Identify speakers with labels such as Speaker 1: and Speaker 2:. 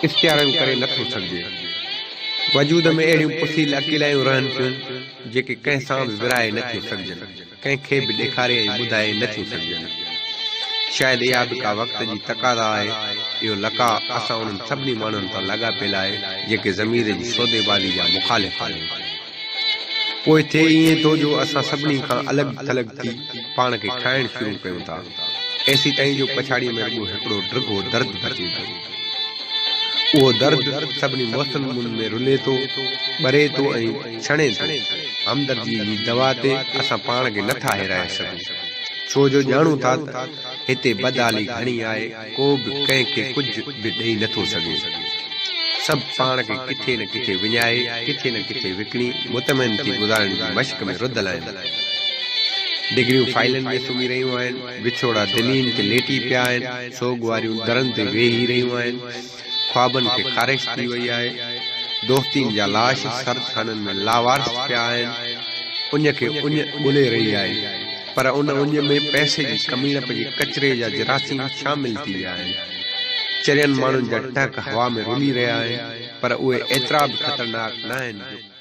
Speaker 1: اختيارن ڪري نٿو سگهجي. وجود ۾ اهڙيون پسيل اڪيلايون رهن ٿيون، جيڪي ڪنهن سان به ورهائي نٿيون سگهجن، ڪنهن کي به ڏيکاري ۽ ٻڌائي نٿيون سگهجن. شايد اها به ڪا وقت جي تقاضا آهي. اهو لقاء اسان انهن سڀني ماڻهن سان لاڳاپيل آهي، جيڪي ضمير جي سوديبازي جا مخالف آهن. پوء ٿئي ائين ٿو جو اسان سڀني کان الڳ ٿلڳ ٿي پاڻ کي کائڻ شروع ڪيون ٿا، ايسيتائين جو پڇاڙيء ۾ رڳو هڪڙو ڊگهو درد بچي ٿو. اهو درد سڀني موسمن ۾ رلي ٿو، ٻري ٿو ۽ ڇڻي ٿو. همدرديء جي دوا تي اسان پاڻ کي نٿا هيرائي سگهون، ڇو جو ڄاڻون ٿا ته هتي بدحالي گهڻي آهي، ڪو به ڪنهن کي ڪجهه به ڏئي نٿو سگهي. سڀ پاڻ کي ڪٿي نه ڪٿي وڃائي، ڪٿي نه ڪٿي وڪڻي، مطمئن ٿي گذارڻ جي مشق ۾ رڌل آهن. ڊگريون فائيلن ۾ سمهي رهيون آهن، وڇوڙا دلين تي ليٽي پيا آهن، سوڳواريون درن تي ويهي رهيون آهن، خوابن کي خارش ٿي وئي آهي، دوستين جا لاش سرد خانن ۾ لاوارث پيا آهن، اڃ کي اڃ ڳولي رهي آهي، پر ان اڃ ۾ پئسي جي ڪميڻپ جي ڪچري جا جراثيم شامل ٿي ويا آهن. چرين ماڻهن جا ٽهڪ هوا ۾ رلي رهيا آهن، پر اهي ايترا به خطرناڪ ناهن جو.